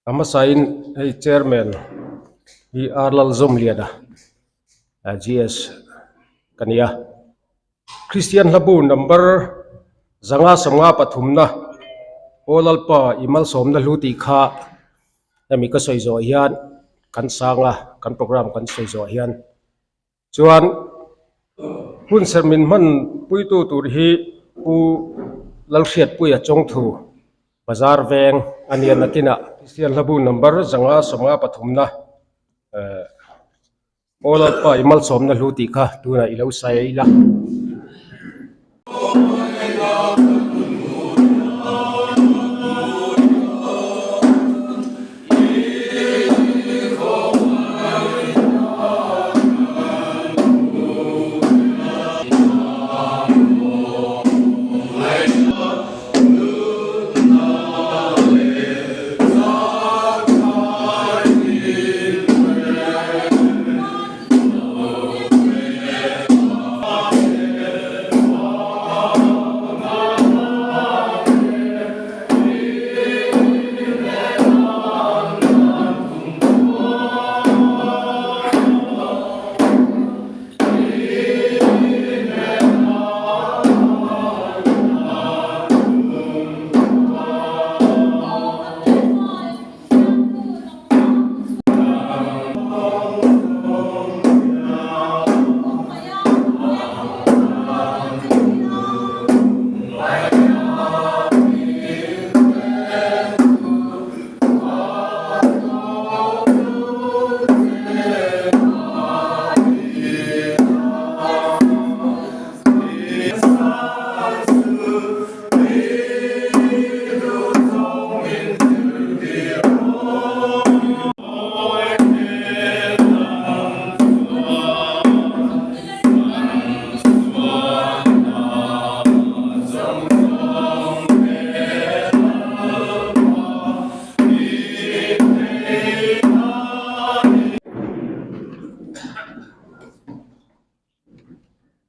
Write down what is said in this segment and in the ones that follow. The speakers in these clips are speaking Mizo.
A hmasain hei chairman hi R Lalzawmliana GS ka ni a Kristian hlabu number 553 na Aw Lalpa i malsawmna hlu tih kha hemi ka sawi zawh hian kan sang a kan program kan sawi zawh hian Chuan hun serh min hman puitu tur hi Pu Lalhriatpuia Chawngthu Bazar veng a nia nakinah Kristian hlabu number 553 na Aw Lalpa i malsawmna hlu tih kha tunah i lo sai ila.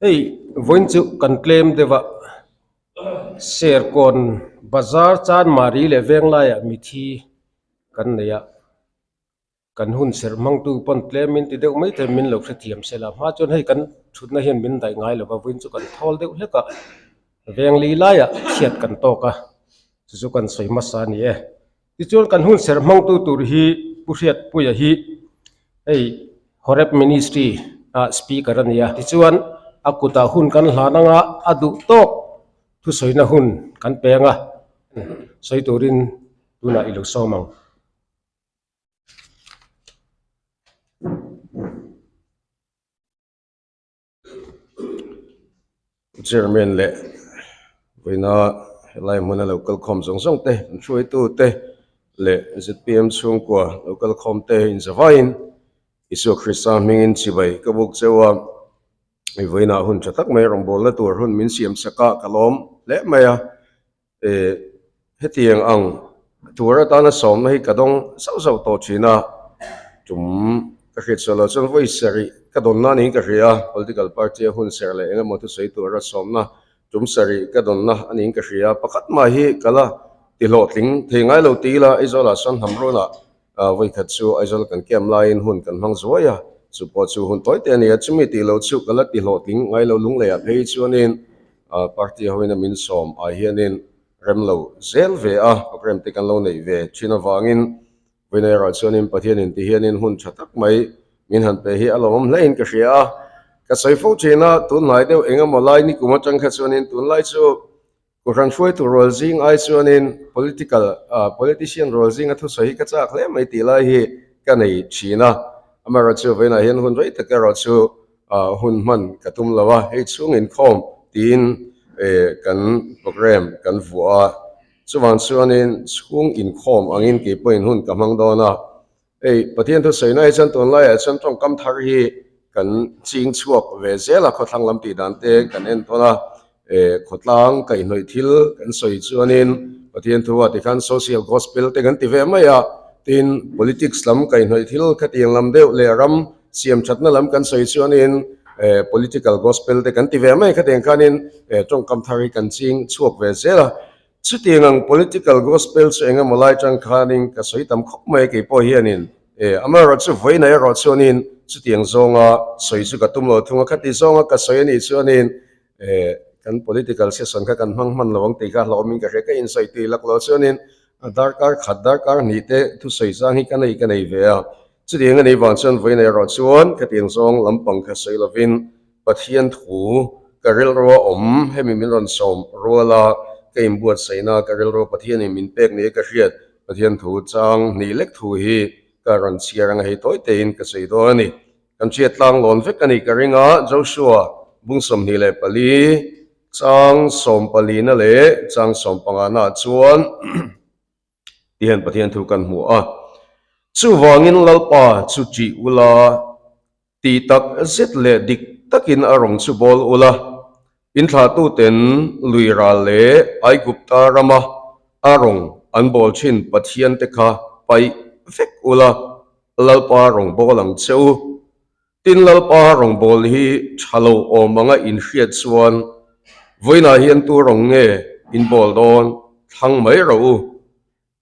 Hei vawiin chu kan tlem deuh a Serkawn bazar Chanmari leh Venglaiah mithi kan nei a kan hun serh hmangtu pawn tlem min ti deuh mai thei min lo hrethiam sela hma chuan hei kan thutna hian min daih ngai lo va vawiin chu kan thawl deuh hlek a Vengli laiah chhiat kan tawk a chu chu kan sawi hmasa a ni e. Tichuan kan hun serh hmangtu tur hi Pu Hriatpuia hi hei Horeb Ministry ah speaker a ni a. Tichuan a kutah hun kan hlan anga a duh tawk thusawina hun kan peng a, sawi turin tunah i lo sawm ang. Chairman leh vawiina helai hmuna lo kal khawm zawng zawng te an hruaitu te leh zpm chhungkua lo kal khawm te inzavaiin Isua Krista hmingin chibai ka buk cheu a, hei vawiinah hun tha tak mai rawngbawlna tur hun min siam sak a ka lawm hle mai a, eh hetiang ang tur atana sawmna hi ka dawng zauh zauh tawh thin a, tum ka hriat sual loh chuan vawi sarih ka dawnna niin ka hria a, political party a hun serh leh eng emaw thusawi tura sawmna tum sarih ka dawnna a niin ka hria a, pakhat mah hi ka la ti hlawhtling thei ngai lo ti ila Aizawlah chuan hnam runah vawi khat chu Aizawl kan camp laiin hun kan hmang zuai a, chu pawh chu hun tawi te a ni a, chumi tih loh chu ka la ti hlawhtling ngai lo lungleiah phei chuanin Party hoin a min sawm ah hianin rem lo zel ve a, program te kan lo neih ve thin avangin vawiin erawh chuanin Pathianin ti hianin hun tha tak mai min han pe hi a lawmawm hlein ka hria a. Ka sawi fo thin a, tunhnai deuh eng emaw lai ni kum atang kha chuanin tunlai chu Kohhran hruaitu rual zing ai chuanin political politician rual zinga thusawi hi ka chak hle mai tih lai hi ka nei thin a, amaherawhchu vawiinah hian hun rei tak erawh chu hun hman ka tum lo a, hei chhung inkhawm tiin kan program kan vuah a, chuvang chuanin chhung inkhawm angin kei pawhin hun ka hmang dawn a, hei Pathian thusawi na hi chuan tunlaiah chuan tawngkam thar hi kan ching chhuak ve zel a, khawthlang lam tih dan te kan en tawn a, khawtlang kaihhnawih thil kan sawi chuanin Pathian thu ah tikhan social gospel te kan ti ve mai a, tin politics lam kaihhnawih thil khatiang lam deuh leh ram siam thatna lam kan sawi chuanin political gospel te kan ti ve mai khatiang khanin tawngkam thar hi kan ching chhuak ve zel a. Chutiang ang political gospel chu eng emaw lai tang khanin ka sawi tam khawp mai kei pawh hianin e amaherawhchu vawiin erawh chuanin chutiang zawnga sawi chu ka tum lo thung a, khati zawnga ka sawi anih chuanin e kan political session kha kan hmang hman lo ang tih kha hlauhawmin ka hria ka insawi tui lak lo chuanin darkar khat darkar hnih te thusawi zang hi ka nei ka nei ve a, chutiang anih vang chuan vawiin erawh chuan khatiang zawng lampang kha sawi lovin Pathian thu ka rilrua awm, hemi min rawn sawm ruala ka inbuatsaihna ka rilrua Pathianin min pek ni ka hriat Pathian thu chang hnih lek thu hi ka rawn chhiar anga hei tawi tein ka sawi dawn a ni. Kan hriat tlang lawn vek a ni ka ring a, Joshua bung 24 chang sawmpalina leh chang sawmpangana ah chuan Tihian Pathian thu kan hmu a, Chuvangin Lalpa chu ṭih ula, tih tak zet leh dik takin a rawng chu bawl ula, in thlahtuten lui ral leh Aigupta rama a rawng an bawl ṭhin Pathiante kha paih vek ula, Lalpa rawng bawl ang che u. Tin, Lalpa rawngbâwl hi ṭha lo awm anga inhriat chuan vawiinah hian tu rawng nge in bâwl dawn thlang mai rawh u.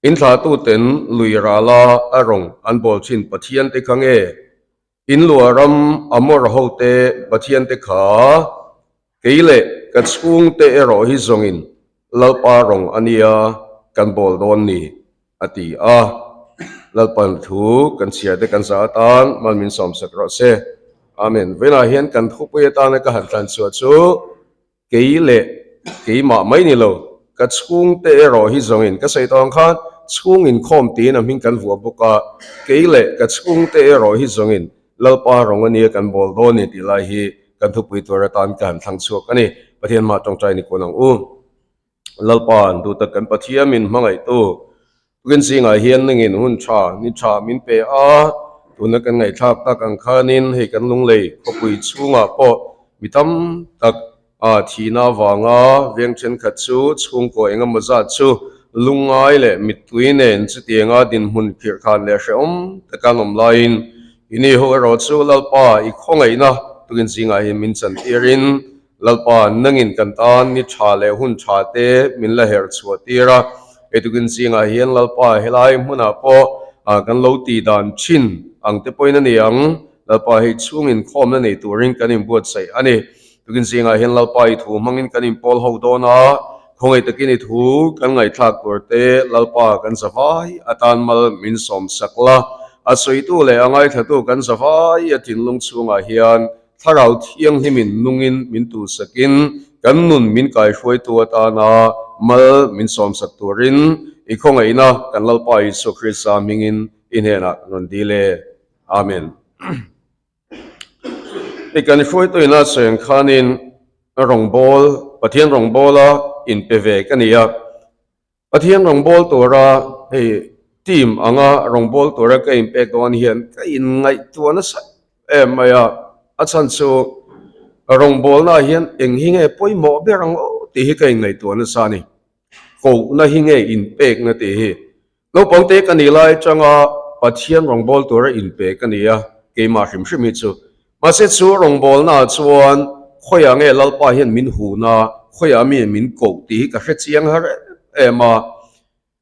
In thlahtuten lui râla a rawng an bâwl ṭhin Pathiante kha nge? In lua ram Amor hote Pathiante kha? Kei leh ka chhungte erawh hi zawngin Lalpa rawng a nia kan bâwl dawn ni, a ti a. Lalpan thu kan chhiar te kan zah atan mal min sawmsak rawh se. Amen. Vawiinah hian kan thupui atana ka han tlan chhuah chu kei leh keimah mai ni lo, ka chhungte erawh hi zawngin ka sawi tawh ang khan chhung inkhawm tiin a hming kan vuah bawk a, kei leh ka chhungte erawh hi zawngin Lalpa rawng a nia kan bawl dawn ni tih lai hi kan thupui tur atan ka han thlang chhuak a ni. Pathian mah tawngtai ni kuan ang u. Lalpa an duh tak kan Pathian min hmangaihtu tukin zingah hian nangin hun tha ni tha min pe a, tuna kan ngaihthlak tak ang khanin hei kan lunglei khawpui chhungah pawh mi tam tak a thihna avanga veng thenkhat chu chhungkaw engemaw zat chu lungngai leh mittui nen chutianga dinhmun khirhkhan leh hrehawm taka an awm laiin ini ho erawh chu Lalpa i khawngaihna tukin zingah hian min chantirin Lalpa nangin kan tan ni tha leh hun tha te min la herh chhuah tir a, hei tukin zingah hian Lalpa helai hmunah pawh kan lo tih dan thin ang te pawhin a ni ang, Lalpa hei chhungin khawmna nei turin kan inbuatsaih a ni. Tukin zingah hian Lalpa i thu hmangin kan inpawl ho dawn a, khawngaih takin i thu kan ngaihthlak tur te Lalpa kan zavai atan mal min sawm sak la. A sawitu leh a ngaithlatu kan zavai a thinlung chhungah hian Thlarau Thianghlimin nungin min tuhsakin kan nun min kaihruaitu atana mal min sawm sak turin i khawngaihna kan Lalpa Isua Krista hmingin i hnenah rawn dil e. Amen. Hei kan hruaituin a sawi ang khanin rawngbâwl, Pathian rawngbâwla inpe ve ka ni a. Pathian rawngbâwl tura hei team anga rawngbâwl tura ka inpek dawn hian ka inngaihtuah nasa em mai a. A chhan chu rawngbâwlnaah hian eng hi nge pawimawh ber ang aw tih hi ka inngaihtuah nasa a ni. Kohna hi nge inpekna tih hi. Naupang te ka nih lai atanga Pathian rawngbâwl tura inpe ka ni a, keimah hrim hrim hi chu. Mahse chu rawngbâwlnaah chuan khawiah nge Lalpa hian min hun a, khawiah mi min koh tih hi ka hre chiang har em em a.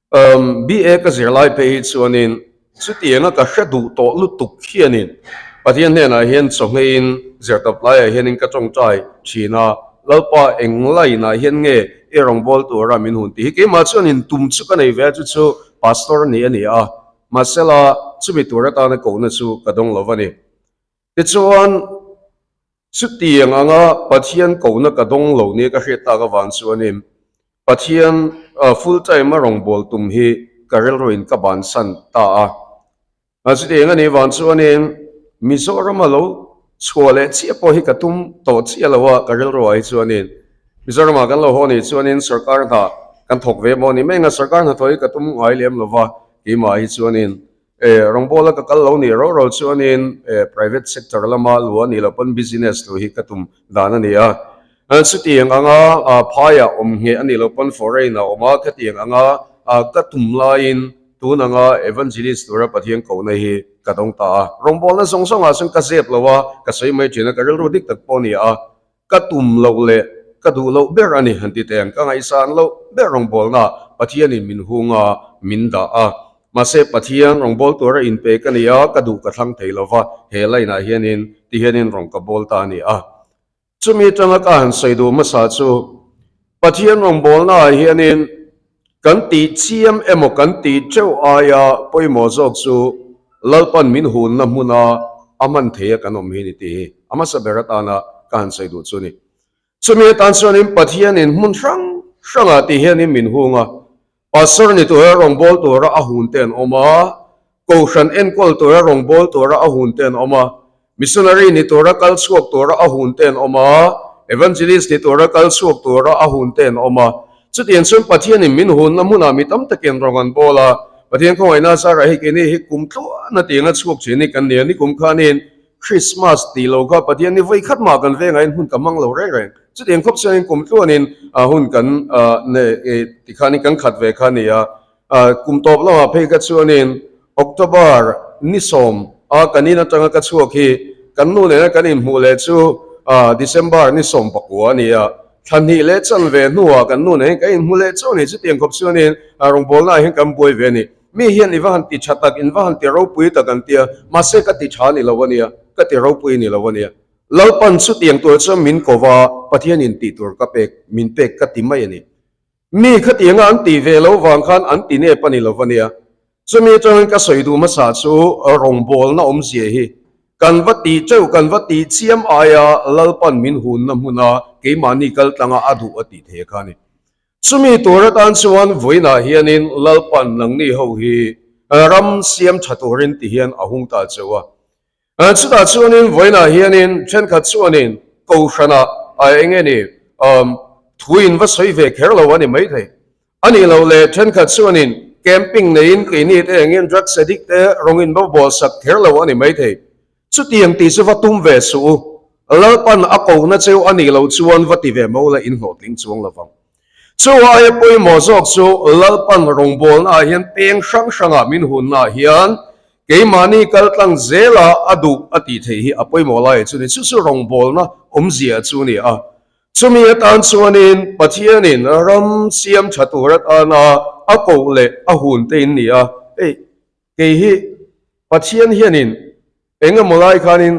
Umm BA ka zir lai phei hi chuanin chutianga ka hre duh tawh lutuk hianin Pathian hnenah hian chawhngeiin zirtawp laiah hianin ka tawngtai thin a, Lalpa eng lainah hian nge i rawngbâwl tura min hun tih hi keimah chuanin tum chu ka nei ve a, chu chu Pastor ni a ni a, mahsela chumi tur atana kohna chu ka dawng lo va ni. Tichuan, chutiang anga Pathian kohna ka dawng lo nia ka hriat tak avang chuanin Pathian full time a rawngbâwl tum hi ka rilruin ka bansan ta a. Chutiang a nih vang chuanin Mizorama lo chhuah leh chiah pawh hi ka tum tawh chiah lo a, ka rilruah hi chuanin Mizoramah kan lo haw nih chuanin sorkar hna kan thawk ve maw ni mai anga sorkar hnathawh hi ka tum ngai lem lo va, keimah hi chuanin E, rawngbawla ka kal lo nih rau rau chuanin e, private sector lama lu a nih loh pawn business lu hi ka tum dan a ni a. Chutiang anga phaiah awm ngheh a nih loh pawn foreign a awm a, khatiang anga ka tum laiin tun anga evangelist tura Pathian kohna hi ka dawng ta a. Rawngbawlna zawng zawngah chuan ka zep lo a, ka sawi mai thin a, ka rilru dik tak pawh a ni a, ka tum loh leh. Ka duh loh ber a ni han ti teh ang. Ka ngaihsan loh ber rawngbawlna Pathianin min hung a, min dah a. Mahse Pathian rawngbâwl tura inpe ka ni a, ka duh ka thlang thei lo va, he line ah hianin ti hianin rawn ka bâwl ta a ni a. Chumi atanga ka han sawi duh hmasa chu Pathian rawngbâwlna ah hianin kan tih chiam emaw kan tih teuh aia pawimawh zawk chu Lalpan min hunna hmuna a hman thei a kan awm hi ni tih hi a hmasa ber atana ka han sawi duh chu a ni. Chumi atan chuanin Pathianin hmun hrang hrangah tih hianin min hung a, Pastor ni tura rawngbâwl tura a hun te an awm a, Kohhran enkawl tura rawngbâwl tura a hun te an awm a, Missionary ni tura kal chhuak tura a hun te an awm a, Evangelist ni tura kal chhuak tura a hun te an awm a. Chutiang chuan Pathianin min hunna hmunah mi tam takin rawng an bawl a, Pathian khawngaihna zarah hei keini hi kum tluana tianga chhuak thin hi kan ni a, nikum khanin Christmas tih lo kha Pathian ni vawi khat mah kan vengah hun ka hmang lo reng reng. Chutiang khawp chuanin kum tluanin hun kan tikhanin kan khat ve kha a ni a. Kum tawp lamah phei kha chuanin October ni sawm a kan in atanga ka chhuak hi kan nu nena kan inhmuh leh chu December ni sawm pakua a ni a. Thla hnih leh chan ve hnuah kan nu nen kan inhmu leh chauh a ni. Chutiang khawp chuanin rawngbawlnaah hian kan buai ve a ni. Mi hian i va han ti tha tak, in va han ti ropui tak an tia, mahse ka ti tha ni lo a nia, ka ti ropui ni lo a nia. Lalpan chutiang tur chuan min ko va, Pathian in tih tur ka pek, min pek ka ti mai a ni. Mi khatianga an tih ve lo vang khan an ti nep a ni lo a nia. Chumi atangin ka sawi duh hmasa chu rawngbawlna awmzia hi kan va tih teuh, kan va tih chiam aia Lalpan min hunna hmuna keimahni kal tlanga a duh a tih thei kha a ni. Chumi tur atan chuan vawiinah hianin Lalpan nangni ho hi ram siam tha turin ti hian a hung ta cheu a. Chutah chuanin vawiinah hianin thenkhat chuanin Kohhranah a eng nge ni thuin va sawi ve kher lo a ni maithei. A nih loh leh thenkhat chuanin camping neiin keini te engin drugs addict te rawngin va bawlsak kher lo a ni maithei. Chutiang tih chu va tum ve suh u, Lalpan a kohna cheu a nih loh chuan va ti ve mo la inhlawhtling chuang lo vang. Chu aia pawimawh zawk chu Lalpan rawngbawlna ah hian peng hrang hrangah min hunna ah hian keimahni kaltlang zela a duh a tih theih hi a pawimawh lai chu ni. Chu chu rawngbawlna awmzia chu a ni a. Chumi atan chuanin Pathianin ram siam tha tur atana a koh leh a hun te in ni a. Hei Kei hi Pathian hianin eng emaw lai khanin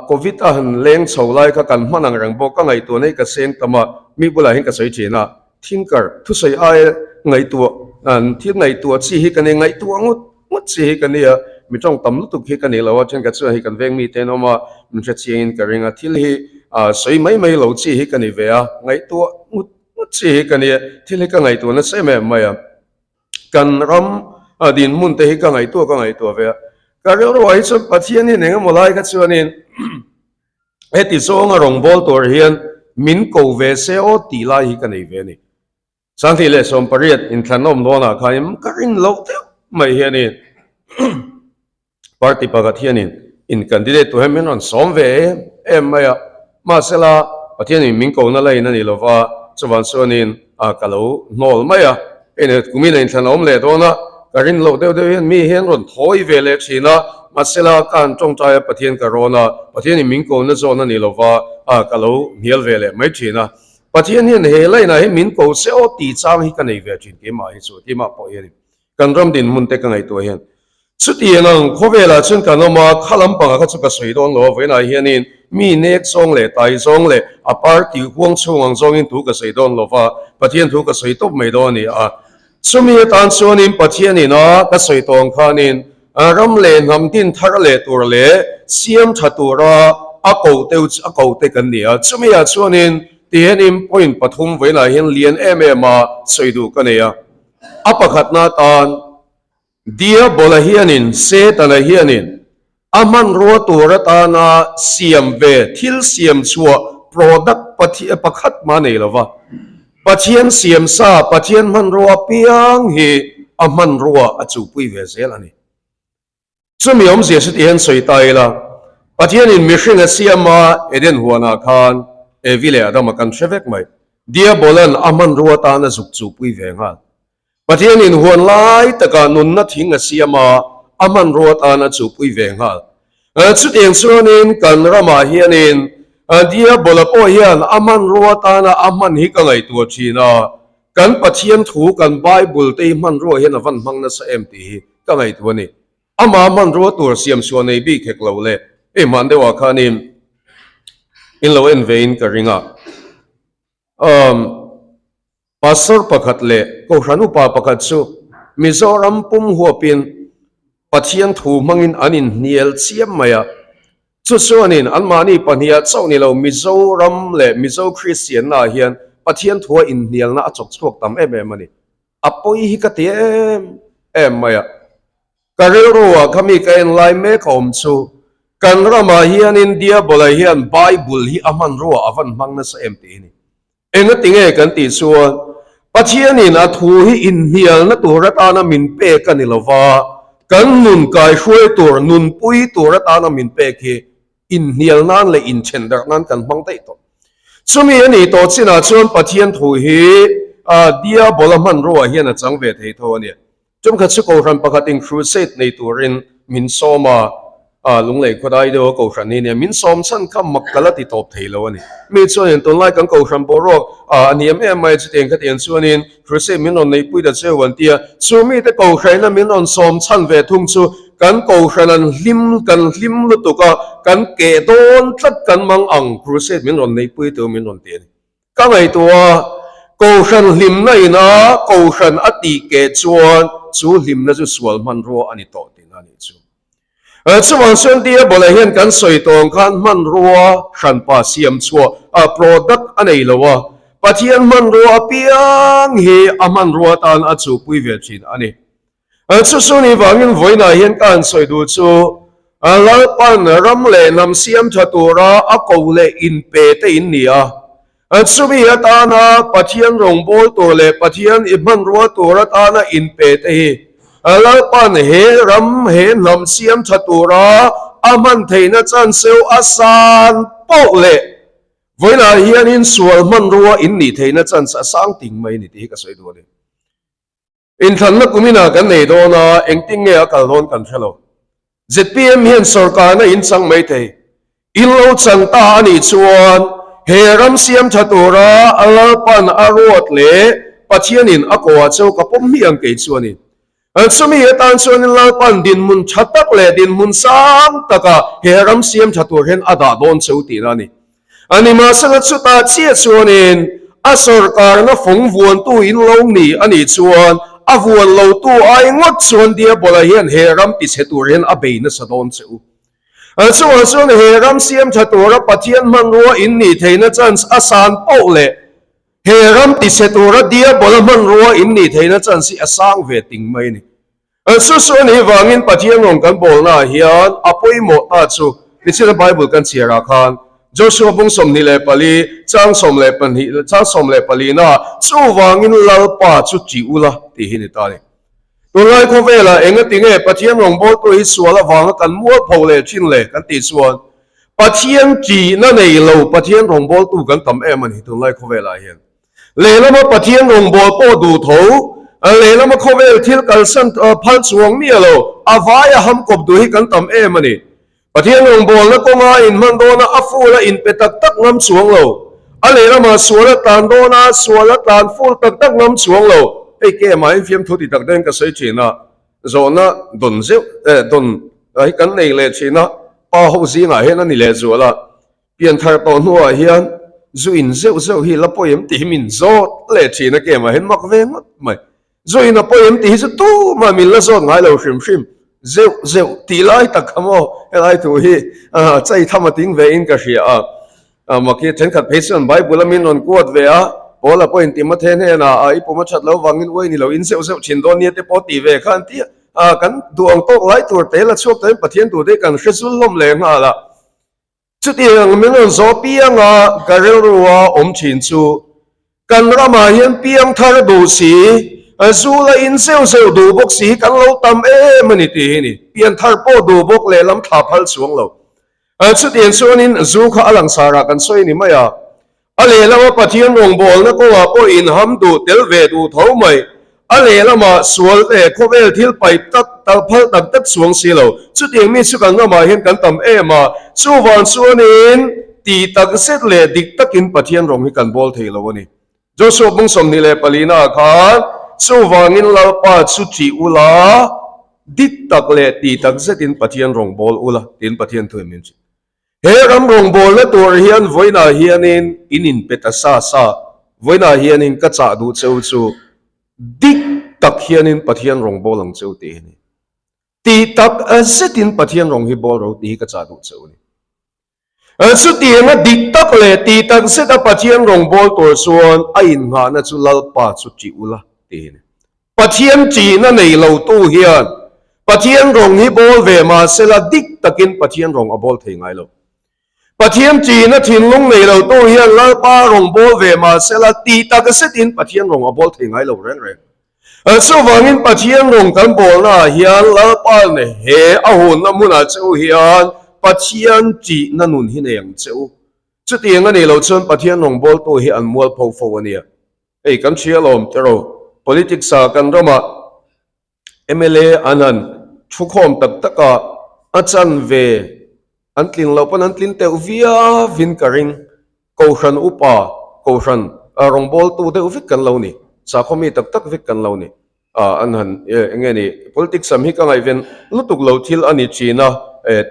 Covid a han leng chho lai kha kan hman ang reng bawk, ka ngaihtuah nei ka seng tam a, mi bulah hian ka sawi thin a, thinker thusawi aia ngaihtuah thil ngaihtuah chi hi ka ni, ngaihtuah ngawt ngawt chi hi ka ni a, mi tawng tam lutuk hi ka ni lo a, thenkhat chuan hei kan veng mite an awm a, min hre chiangin ka ring a, thil hi sawi mai mai lo chi hi ka ni ve a, ngaihtuah ngawt ngawt chi hi ka ni a, thil hi ka ngaihtuah nasa em em mai a. Kan ram a dinhmun te hi ka ngaihtuah ka ngaihtuah ve a, ka rilruah hi chuan Pathian hian eng emaw lai kha chuanin heti zawnga rawngbâwl tur hian min ko ve se aw tih lai hi ka nei ve a ni. Sanghnih leh 18 inthlanawm dawnah khanin ka rin loh deuh mai hianin Party pakhat hianin in candidate tur hian min rawn sawm ve em em mai a, mahsela Pathianin min kohna la in a ni lova, chuvang chuanin a ka lo hnawl mai a, hei nen kumin a inthlan a awm leh dawn a, ka rin loh deuh deuh hian mi hian rawn thawi ve leh thin a, mahsela ka han tawngtai a Pathian ka rawn a, Pathianin min kohna zawn a ni lova, a ka lo hnial ve leh mai thin a, Pathian hian he line ah hian min ko se aw tih chang hi ka nei ve thin keimah hi chu keimah pawh hianin. Kan ram dinhmun te ka ngaihtuah hian chutiang ang khawvelah chuan kan awm a, kha lampangah kha chu ka sawi dawn lo a, vawiinah hianin mi nek zawng leh tai zawng leh a party huang chhung ang zawngin thu ka sawi dawn lo va, Pathian thu ka sawi tawp mai dawn a ni a. Chumi atan chuanin Pathianin a ka sawi tawh ang khanin ram leh hnam din thar leh tur leh siam tha tura a ko te a ko te kan ni a, chumi ah chuanin tihianin point pathum vawiinah hian lian em em a sawi duh ka nei a. A pakhatna atan Diabola hianin, Setana hianin a hmanrua tur atana siam ve thil siam chhuah product pakhat mah nei lo va. Pathian siam sa, Pathian hmanrua piang hi a hmanrua a chuhpui ve zel a ni. Chumi awmzia chu tihian sawi ta ila, Pathianin mihring a siam a, Eden huanah khan Evi leh Adama kan hre vek mai. Diabolan a hmanrua atan a zuk chuhpui ve nghal. Pathianin huan lai takah nunna thing a siam a, a hmanrua atan a chuhpui ve nghal. Chutiang chuanin kan ramah hianin. Diabola pawh hian a hmanrua atana a hman hi ka ngaihtuah thin a, kan Pathian thu, kan Bible te hi hmanrua hian a van hmang nasa em tih hi ka ngaihtuah a ni. Amah hmanrua tur siam chhuah nei bik hek lo le, hei hman deuhah khanin in lo en vein ka ring a. Umm Pastor pakhat leh Kohhran upa pakhat chu Mizoram pum huapin Pathian thu hmangin an inhnial chiam mai a. Chu chuanin anmahni pahniha chauh ni lo Mizoram leh Mizo Kristiannaah hian Pathian thua inhnialna a chawk chhuak tam em em a ni. A pawi hi ka ti em em mai a. Ka rilruah kha mi ka en lai mek a awm chu kan ramah hianin Diabola hian Bible hi a hmanrua a van hmang nasa em tih hi ni. Engati nge kan tih chuan Pathianin a thu hi inhnialna tur atana min pek a ni lova, kan nun kaihruai tur, nunpui tur atana min pek hi inhnial nan leh inthen darh nan kan hmang daih tawh. Chumi a nih tawh chinah chuan Pathian thu hi Diabola hmanrua hian a chang ve thei tho a ni. Tumkhat chu Kohhran pakhatin crusade nei turin min sawm a, Lunglei khawdai deuha Kohhran hi nia min sawm chhan kha mak ka la ti tawp thei lo a ni. Mi chuanin tunlai kan Kohhran boruak a hniam em mai chutiang khatiang chuanin crusade min rawn neihpui ta cheu an ti a, chu mite Kohhraina min rawn sawm chhan ve thung chu kan Kohhran an hlim kan hlim lutuk a, kan keh dawn tlat kan mang ang crusade min rawn neihpui tu min rawn ti a ni. Ka ngaihtuah a, Kohhran hlimna ina Kohhran a tih keh chuan chu hlimna chu sual hmanrua a ni tawh tihna a nih chu. Chuvang chuan Diabola hian kan sawi tawng khan hmanrua hranpa siam chhuah a product a nei lo a, Pathian hmanrua apiang hi a hmanrua tan a chuhpui ve thin a ni. Chu chu ni vangin vawiinah hian ka han sawi duh chu, Lalpan ram leh hnam siam tha tura a ko leh inpe te in ni a. Chumi atana Pathian rawngbâwl tur leh Pathian i hmanrua tur atana inpe te hi Lalpan he ram, he hnam siam tha tura a hman theihna chanseu a san poh leh vawiinah hianin sual hmanrua in nih theihna chance a sang ting mai a ni tih hi ka sawi duh a ni. Inthlanna kuminah kan nei dawn a, engtin nge a kal dawn kan hre lo. Zpm hian sorkarna in chang mai thei. In lo chang ta a nih chuan he ram siam tha tura a Lalpan a ruat leh Pathianin a koah cheu ka pawm hmiah ang kei chu a ni. Chumi atan chuanin Lalpan dinhmun tha tak leh dinhmun sang taka he ram siam tha tur hian a dah dawn cheu tihna a ni. A nimahsela chutah chiah chuanin a sorkarna fawng vuantu in lo ni a nih chuan a vuan lotu ai ngawt chuan Diabola hian he ram tichhe tur hian a bei nasa dawn che u. Chuvang chuan he ram siam tha tura Pathian hmanrua in nih theihna chance a san poh leh he ram tichhe tura Diabola hmanrua in nih theihna chance hi a sang ve ting mai a ni. Chu chu a nih vangin Pathian rawn kan bawlnaah hian a pawimawh ta chu nichina Bible kan chhiarah khan Joshua bung 24 chang 12 chang 14 na chuvangin Lalpa chu ṭih ula tih hi ni ta a ni. Tunlai khawvelah engati nge Pathian rawngbawltu hi sual avanga kan mualpho leh ṭhin le kan tih chuan Pathian ṭihna nei lo Pathian rawngbawltu kan tam em a ni tunlai khawvelah hian. Lehlama Pathian rawngbâwl pawh duh tho, lehlama khawvel thil kalsan phal chuang miah lo, a vaia ham kawp duh hi kan tam em a ni. Pathian rawngbâwlna kawnga inhman dawna a ful a inpe tak tak ngam chuang lo, a lehlama sual a tlan dawna sual a tlan ful tak tak ngam chuang lo. Hei kemah in fiamthu ti tak deuhin ka sawi thin a, zawhna dawn zeuh dawn hi kan nei leh thin a, pa ho zingah hian a ni lehzual a. Pianthar tawh hnuah hian zu in zeuh zeuh hi la pawi em tih hi min zawt leh thin a kemah hian mak ve ngawt mai. Zu in a pawi em tih hi chu tumah min la zawt ngai lo hrim hrim. Zeuh zeuh tih lai tak kha maw helai thu hi chai tham a ting ve in ka hria a. Mak hi thenkhat phei chuan Bible a min rawn kuat ve a, Paula pawh in Timothy hnenah i pum a that lo vangin uai ni lo in zeuh zeuh thin dawn nia te pawh tih ve kha an ti a. Kan duh ang tawk lai tur te la chhuak tawhin Pathian duh te kan hre zul hlawm leh nghal a. Chutiang min rawn zawh pianga ka rilrua awm thin chu, kan ramah hian piang thar duh si, zu la in zeuh zeuh duh bawk si hi kan lo tam em a ni tih hi ni. Pian thar pawh duh bawk lehlam thla phal chuang lo. Chutiang chuanin zu kha a langsarah kan sawi ni mai a. A lehlama Pathian rawngbawlna kawngah pawh inham duh tel ve duh tho mai. A lehlamah sual leh khawvel thil paih tak tak phal tak tak chuang si lo. Chutiang mi chu kan ramah hian kan tam em a. Chuvang chuanin Tih tak zet leh dik takin Pathian rawng hi kan bawl thei lo a ni. Joshua bung 24 naah khan, Chuvangin Lalpa chu ṭih ula, dik tak leh tih tak zetin Pathian rawng bawl ula, tiin Pathian thu in min hrilh. He ram rawngbawlna tur hian vawiinah hianin in inpe ta sa sa, vawiinah hianin ka chah duh cheu chu dik tak hianin Pathian rawngbâwl ang cheu tih hi a ni. Tih tak zetin Pathian rawng hi bawl ro tih hi ka chah duh cheu a ni. Chutianga dik tak leh tih tak zeta Pathian rawngbâwl tur chuan a innghahna chu Lalpa chu ṭih ula tih hi a ni. Pathian ṭihna nei lotu hian Pathian rawng hi bawl ve mahsela dik takin Pathian rawng a bawl thei ngai lo. Pathian ṭihna thinlung nei lotu hian Lalpa rawng bawl ve mahsela tih tak zetin Pathian rawng a bawl thei ngai lo reng reng. Chuvangin Pathian rawng kan bawlnaah hian Lalpa'n he a hunna hmunah che u hian Pathian ṭihna nun hi nei ang che u. Chutiang a nih loh chuan Pathian rawng bawltu hi an mualpho fo a nia. Hei kan hria alawm tiraw, politics ah kan ramah mla an han thukhawm tak tak a, a chanve an tling loh pawn an tlin teuh viau in ka ring. Kohhran upa, kohhran rawngbawltu deuh vek kan lo ni, sakhaw mi tak tak vek kan lo ni. An han eng nge ni, politics lam hi ka ngaihven lutuk lo thil a ni thin a,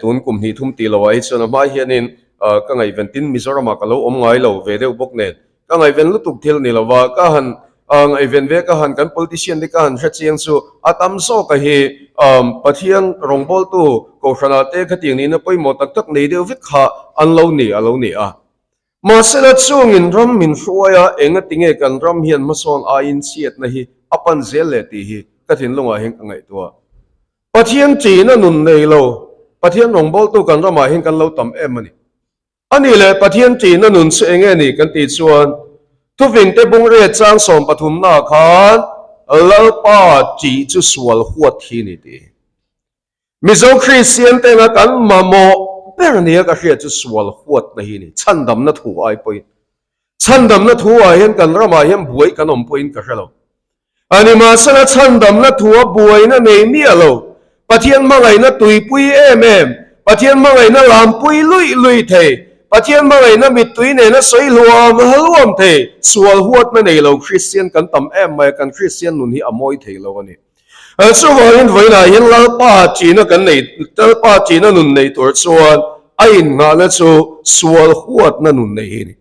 tun kum hnih thum tih loah hi chuan a hma hianin ka ngaihven tin Mizoramah ka lo awm ngai lo ve deuh bawk nen. Ka ngaihven lutuk thil ni lova, ka han ngaihven ve ka han kan politician te ka han hre chiang chu a tam zawk a hi Pathian rawngbawltu Kohhranah te khatiang nihna pawimawh tak tak nei deuh vek kha an lo ni a lo ni a. Mahsela chungin ram min hruai a, engatinge kan ram hian hmasawn aiin chhiatna hi a pan zel leh tih hi ka thinlungah hian ka ngaihtuah. Pathian ṭihna nun nei lo, Pathian rawngbawltu kan ramah hian kan lo tam em a ni. A nih leh Pathian ṭihna nun chu enge ni kan tih chuan Thuvingte bungriat chang sawmpathumnaah khan Lalpa ṭih chu sual huat hi ni tih. Mizo Kristian te anga kan mamawh ber nia ka hriat chu sual huatna hi ni. Chhandamna thu ai pawhin. Chhandamna thu ah hian kan ramah hian buai kan awm pawhin ka hre lo. A nimahsela chhandamna thua buaina nei miah lo, Pathian hmangaihna tuipui em em, Pathian hmangaihna lampui luih luih thei, Pathian hmangaihna mittui nena sawi hluam hluam thei, sual huatna nei lo Kristian kan tam em mai a, kan Kristian nun hi a mawi thei lo a ni. Chuvangin vawiinah hian Lalpa ṭihna kan nei, Lalpa ṭihna nun nei tur chuan a innghahna chu sual huatna nun nei hi a ni.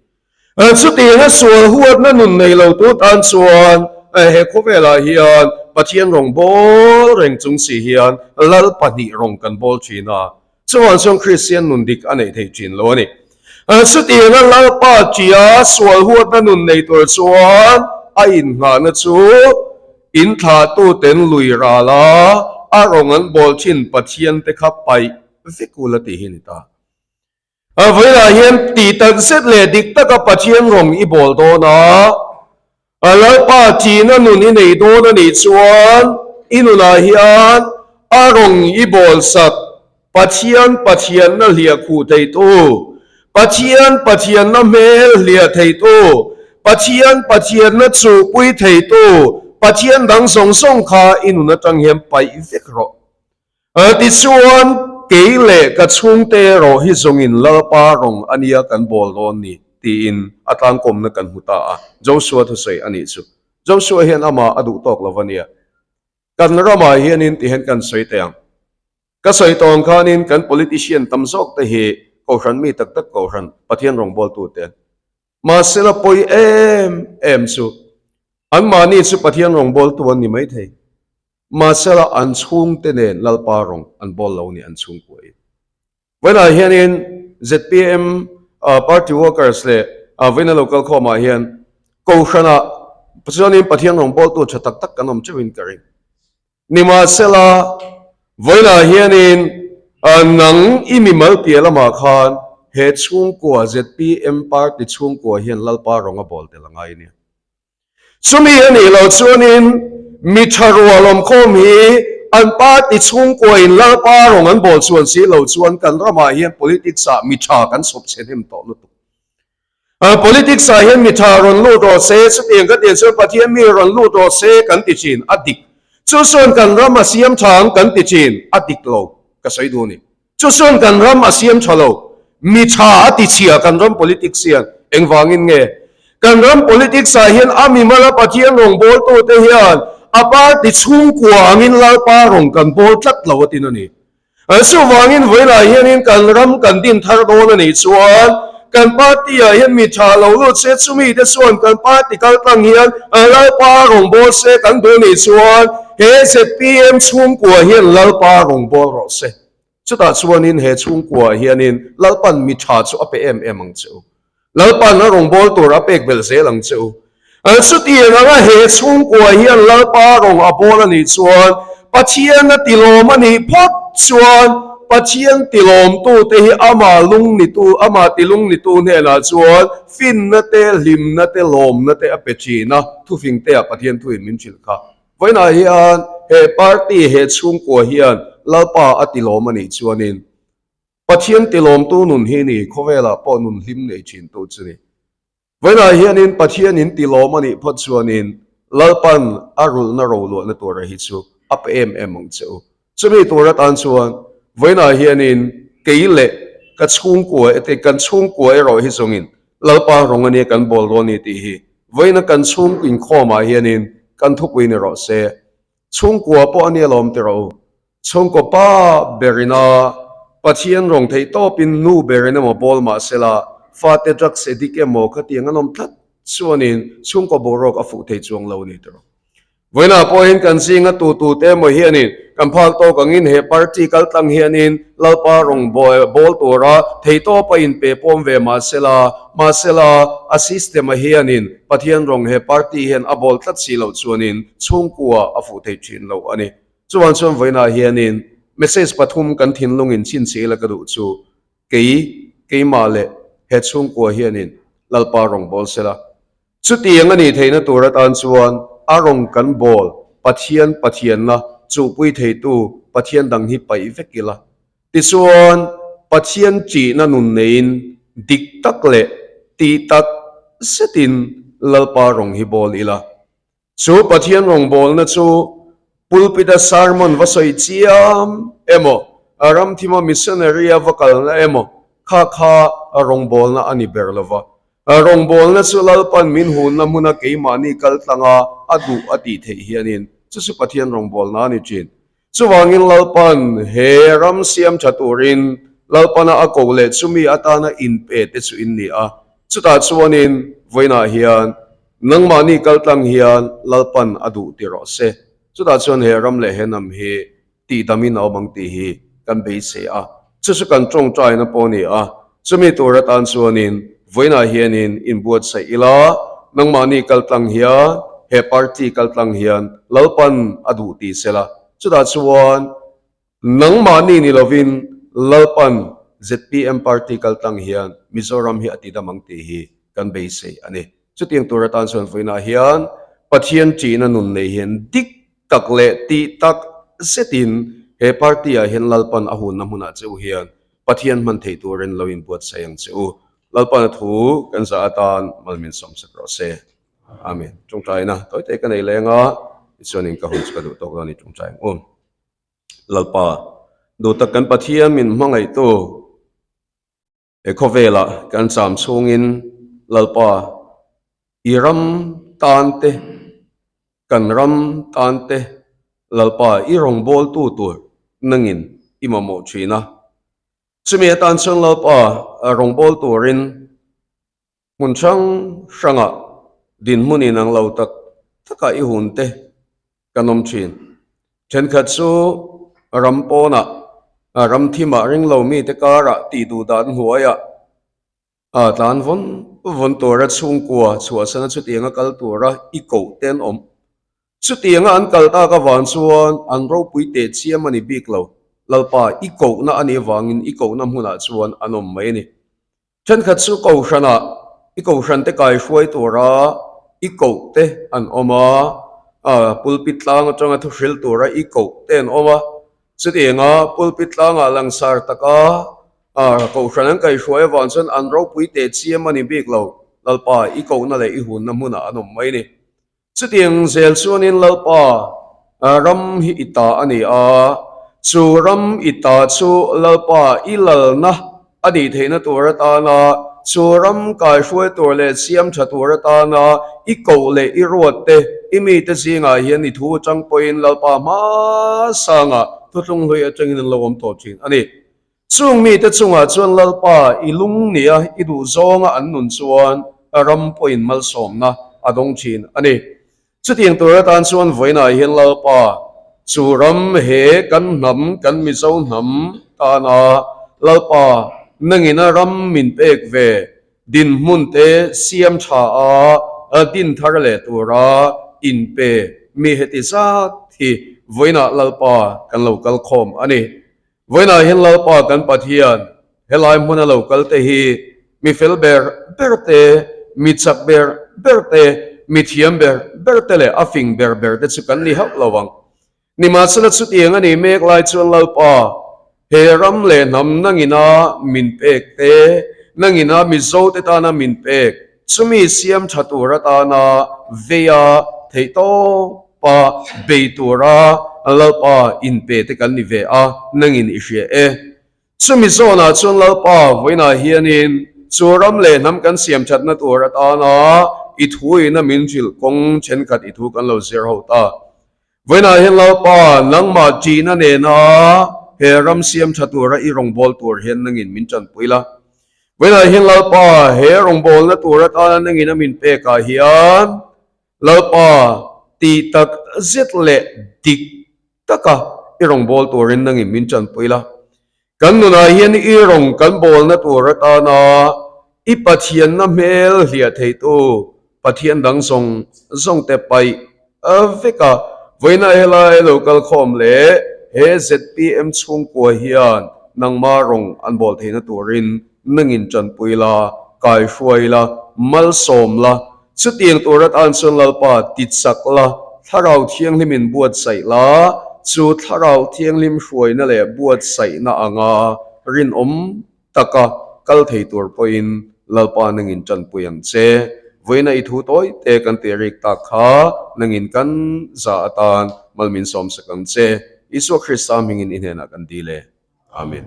Chutianga sual huatna nun nei lo tu tan chuan he khawvelah hian Pathian rawng bawl reng chung si hian Lal pahnih rawng kan bawl thin a, chuvang chuan Kristian nun dik a neih theih thin lo a ni. Chutianga Lalpa tia sual huatna nun nei tur chuan a innghahna chu inthlahtuten lui ral a, a rawng an bawl thin Pathian te kha paih vek ula tih hi a ni ta. A vawilah hian tih tak zet leh dik taka Pathian rawng i bawl dawn a, a Lalpa ṭihna nun i nei dawn a nih chuan i nunah hian a rawng i bawl sak Pathian Pathianna hliah khuh theitu, Pathian Pathianna hmel hliah theitu, Pathian Pathianna chuhpui theitu, Pathian dang zawng zawng kha i nun atang hian paih vek rawh. Tichuan, kei leh ka chhungte erawh hi zawngin Lalpa rawng a nia kan bawl dawn ni, tiin a tlangkawmna kan hmu ta a. Joshua thusawi a nih chu. Joshua hian amah a duh tawk lo va nia. Kan ramah hianin ti hian kan sawi teh ang. Ka sawi tawng khanin kan politician tam zawk te hi Kohhran mi tak tak Kohhran Pathian rawngbawltute an. Mahsela pawi em em chu anmahni chu Pathian rawngbawltu an ni maithei. Mahsela an chhungte nen Lalpa rawng an bawl lo ni an chhungkuain. Vawiinah hianin zpm party workers leh vawiina local khawmah hian Kohhranah chuanin Pathian rawng bawltu tha tak tak kan awm teuhin ka ring. Nimahsela vawiinah hianin nang i mimal piah lamah khan he chhungkua zpm party chhungkua hian Lalpa rawng a bawl tel a ngai nia. Chumi a nih loh chuanin mi tha rual awmkhawm hi an party chhungkuain Lalpa rawng an bawl chuan si lo chuan kan ramah hian politics ah mi tha kan sawp chhe hnem tawh lutuk. Politics ah hian mi tha rawn lut rawh se, chutiang ka tiang chuan Pathian mi rawn lut rawh se kan ti thin, a dik. Chu chuan kan ram a siam tha ang kan ti thin, a dik lo, ka sawi duh a ni. Chu chuan kan ram a siam tha lo. Mi tha a ti chhia kan ram politics hian engvangin nge? Kan ram politics ah hian a mimala Pathian rawngbawltute hian a party chhungkua angin Lalpa rawn kan bawl tlat lo a tin a ni. Chuvangin vawilah hianin kan ram kan din thar dawn a nih chuan kan party ah hian mi tha lo lut se, chumi te chuan kan party kal tlang hian Lalpa rawngbâwl se kan duh nih chuan he zpm chhungkua hian Lalpa rawngbâwl rawh se. Chutah chuanin he chhungkua ah hianin Lalpan mi tha chu a pe em em ang che u. Lalpan a rawngbâwl tur a pek belh zel ang che u. Chutiang anga he chhungkua hian Lalpa rawng a bawl a nih chuan Pathian a tilawm a nih phawt chuan Pathian tilawmtute hi ama lung nitu, ama tilung nitu hnenah chuan finna te, hlimna te, lawmna te a pe thin a, thufingte ah Pathian thuin min hrilh kha. Vawiinah hian he party, he chhungkua hian Lalpa a tilawm a nih chuanin Pathian tilawmtu nun hi ni, khawvelah pawh nun hlim nei thintu chu ni. Vawiinah hianin Pathian in tilawm a nih phawt chuanin Lalpan a rulhna roluahna tura hi chu a pe em em ang che u. Chumi tur atan chuan vawiinah hianin kei leh ka chhungkua ete kan chhungkua erawh hi zawngin Lalpa rawng a nia kan bawl dawn ni tih hi vawiina kan chhung inkhawmah hianin kan thupui ni rawh se. Chhungkua pawh a nia lawm ti rawh u. Chhungkaw pa berin a Pathian rawng theih tawpin nu berin emaw bawl mah sela, fate drugs addict emaw khatiang an awm tlat chuanin chhungkaw boruak a fuh thei chuang lo a ni ti rawh. Vawiinah pawhin kan zinga tu tute emaw hianin kan phak tawk angin he party kal tlang hianin Lalpa rawng bawl tura theihtawp a inpe pawm ve mah sela, mahsela a system a hianin Pathian rawng he party hian a bawl tlat si loh chuanin chhungkua a fuh thei thin lo a ni. Chuan chuan vawiinah hianin message pathum kan thinlungin chhinchih ila ka duh chu kei, keimah leh he chhungkua hianin Lalpa rawng bawl sela. Chutiang a nih theihna tur atan chuan a rawng kan bawl Pathian Pathianna chuhpui theitu Pathian dang hi paih vek ila. Tichuan Pathian ṭihna nun neiin dik tak leh tih tak zetin Lalpa rawng hi bawl ila. Chu Pathian rawngbawlna chu pulpit-a sermon va sawi chiam emaw, a ramthima missionary-a va kalna emaw kha kha rawngbawlna a ni ber lo va. Rawngbawlna chu Lalpan min hunna hmuna keimahni kal tlanga a duh a tih theih hianin chu chu Pathian rawngbawlna a ni thin. Chuvangin Lalpan he ram siam tha turin Lalpana a ko leh chumi atana inpe te chu in ni a. Chutah chuanin vawiinah hian nangmahni kaltlang hian Lalpan a duh ti rawh se. Chutah chuan he ram leh he hnam hi tihdamin a awm ang tih hi kan beisei a. Chu chu kan tawngtaina pawh a ni a. Chumi tur atan chuanin vawiinah hianin inbuatsaih ila, nangmahni kaltlang hian he party kaltlang hian Lalpan a duh ti sela. Chutah chuan nangmahni ni lovin Lalpan zpm party kaltlang hian Mizoram hi a tidam ang tih hi kan beisei a ni. Chutiang tur atan chuan vawiinah hian Pathian ṭihna nun nei hian dik tak leh tih tak zetin he party ah hian Lalpan a hunna hmunah che u hian Pathian hman theih turin lo inbuatsaih ang che u. Lalpan a thu kan zah atan mal min sawmsak rawh se. Amen. Tawngtaina tawi te ka nei leng a, tichuanin ka hun chu ka duh tawk dawn a ni tawngtai ang u. Lalpa, duh tak kan Pathian min hmangaihtu he khawvelah kan cham chhungin Lalpa i ram tan te, kan ram tan te Lalpa i rawngbawltu tur nangin i mamawh thin a. Chumi atan chuan Lalpa rawngbâwl turin Hmun hrang hrangah dinhmun inang lo tak takah i hunte kan awm thin. Thenkhat chu ram pawnah, ram thimah ring lo mite karah tih duh dan hnuaiah tlan vawn vawn tura chhungkua chhuahsana chutianga kal tura i koh te an awm. Chutianga an kal tak avang chuan an ropui teh chiam a ni bik lo. Lalpa i kohna a nih avangin i kohna hmunah chuan an awm mai a ni. Thenkhat chu kohhranah i kohhrante kaihruai tura i koh te an awm a, pulpit tlang atanga thuhril tura i koh te an awm a. Chutianga pulpit tlangah langsar taka kohhran an kaihruai avang chuan an ropui teh chiam a ni bik lo. Lalpa, i kohna leh i hunna hmunah an awm mai a ni. Chutiang zel chuanin Lalpa ram hi i ta a ni a, chu ram i ta chu Lalpa i lalna. a nih theihna tur atana chu ram kaihruai tur leh siam tha tur atana i koh leh i ruat te i mite zingah hian i thu atang pawhin Lalpa hmasangah thuthlung hlui atangin an lo awm tawh thin a ni. Chung mite chungah chuan Lalpa i lung nia i duh zawnga an nun chuan ram pawhin malsawmna a dawng thin a ni. Chutiang tur atan chuan vawiinah hian Lalpa chu ram he kan hnam, kan Mizo hnam tana Lalpa nangina ram min pek ve dinhmun te siam tha a din thar leh tura inpe mi heti zat hi vawiinah Lalpa kan lo kal khawm a ni. Vawiinah hian Lalpa kan Pathian helai hmuna lo kal te hi mi fel ber ber te, mi chak ber ber te, mi thiam ber ber te leh a fing ber ber te chu kan ni hauh lo ang. Nimahsela chutiang a nih mek lai chuan Lalpa he ram leh hnam nangina min pek te, nangina Mizo te tana min pek chumi siam tha tur atana veia theihtawp Pa bei tura Lalpa inpe te kan ni ve a, nangin i hria e. Chumi zawnah chuan Lalpa vawiinah hianin chu ram leh hnam kan siam thatna tur atana i thuina min hrilh kawng thenkhat i thu kan lo zir ho ta. Vawiinah hian Lalpa nangmah ṭihna nena he ram siam tha tura i rawngbâwl tur hian nangin min ṭanpui la. Vawiinah hian Lalpa he rawngbâwlna tur atana nangin a min pekah hian Lalpa, tih tak zet leh dik taka i rawn bawl turin nangin min tanpui la. Kan nunah hian i rawn kan bawlna tur atana i Pathianna hmel hliah theitu Pathian dang zawng zawngte paih vek a. Vawiina helai lo kal khawm leh he zpm chhungkua hian nangma rawn an bawl theihna turin nangin tanpui la, kaihruai la, malsawm la. Chutiang tur atan chuan Lalpa ti chak la, Thlarau Thianghlimin buatsaih la, chu Thlarau Thianghlim hruaina leh buatsaihna anga rinawm taka kal thei tur pawhin Lalpa nangin tanpui ang che. Vawiina i thu tawi te kan tih rik tak kha nangin kan za atan malmin sawmsak ang che. Isua Krista hmingin i hnenah kan dil e. Amen.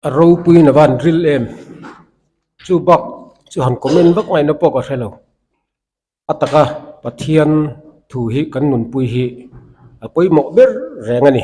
A ropuiin a van ril em chu bak chu han comment vak ngaihna pawh ka hre lo a taka Pathian thu hi kan nunpui hi a pawimawh ber reng a ni.